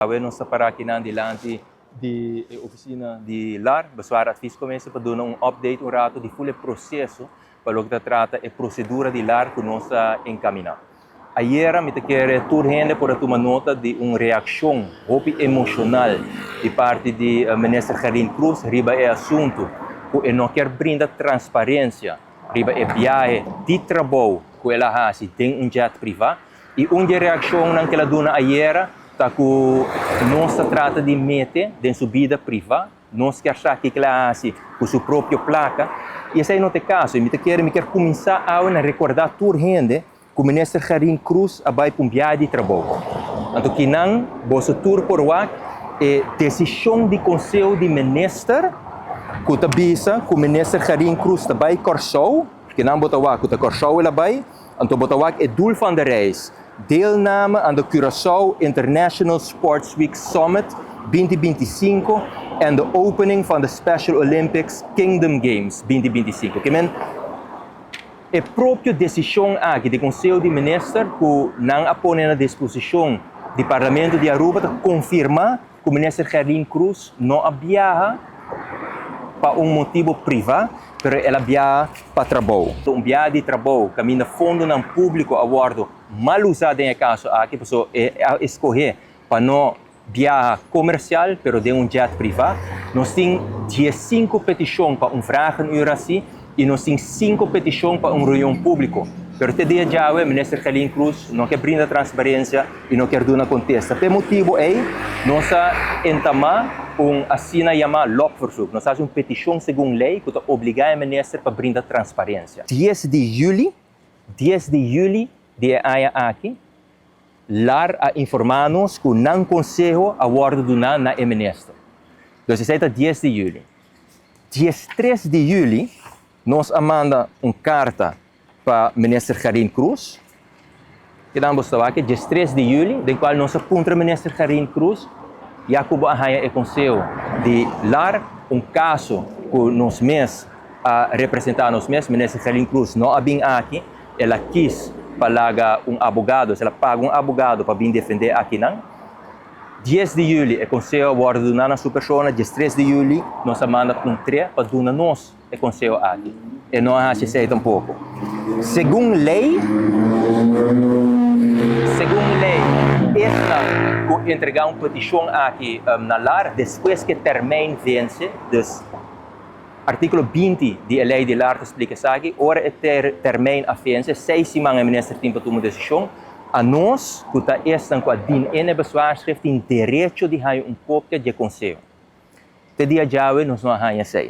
Awe nos ta para akinan dilanti di e oficina di LAR, Bezwaar Adviescommissie, pa duna un update un rato di full e proceso pa loke ta trata e procedura di LAR cu nos ta encamina. Ayera mi ta kere tur hende por a tuma nota di un reaccion hopi emocional di parti di Minister Gerlien Croes riba e asunto cu e no kier brinda transparencia riba e biahe di trabou cu el a haci den un jet priva. Y un di e reaccionnan cu el a duna ayera ta cu nos ta trata di mete den su bida priva, nos kier sa kico el a haci cu su propio placa, y esey no ta e caso. Y mi ta kere, mi kier cuminsa awe na recorda tur hende cu Minister Gerlien Croes a bay pa un biahe di trabou. Anto kinan boso tur por wak e decision di Conseho di Minister cu ta bisa cu Minister Gerlien Croes ta bay Corsou, kinan bo ta wak cu ta Corsou el a bay. Anto bo ta wak e doel van de reis, deelname aan de Curaçao International Sports Week Summit 2025 en de opening van de Special Olympics Kingdom Games 2025. Ke men e propio desishon aki di Konseho di Minister ku nan a pone na disposishon di Parlamento di Aruba ta konfirmá ku Minister Gerlien Croes no a biaha pa un motibo priva, pero el a biaha pa trabou. Un biaha di trabou kaminda fondonan públiko a wòrdu mal usá den e kaso aki, pasobra e a eskohé pa no biaha komersial, pero den un jet privá. Nos tin diesinku petishon pa un vragenuur hasi i nos tin sinku petishon pa un reunion públiko. Pero te dia djawe Minister Gerlien Croes no ke brinda transparensia i no kier duna kontesta. P'e motibu ei nos a entamá un asina yamá lobverzoek. Nos a hasi un petishon segun lei ku ta obligá e minister pa brinda transparensia. Dies di yüli, dies di yüli di e aña aki, Lar a informá nos ku nan konseho a wòrdu duná na e minister. Dus esei ta dies di yüli. Diestres di yüli nos a manda un karta pa Minister Gerlien Croes, kinan bo sta wak, diestres di yüli, den kual nos a puntra Minister Gerlien Croes ya ku bo a haña e konseho di lar, un kaso ku nos mes a representá nos mes. Minister Gerlien Croes no a bin aki, el a kis pa laga un abogado, el a paga un abogado pa bin defendé akinan. Dies di yüli e konseho a wòrdu duná na su persona, diestres di yüli nos a manda puntr'é pa duna nos e konseho aki. E no a hasi esei tampoko. Segun lei, segun lei, esnan ku entregá un petishon aki na lar despues ku e termijn vense, dus artíkulo 20 di e lei di lar ta splika esaki, ora e termijn a vense, seis siman e minister tin pa tuma un desishon. Anos ku ta esnan ku a din en e bezwaarschrift tin derecho di haña un kopia dje konseho. Te dia djawe nos no a haña esei.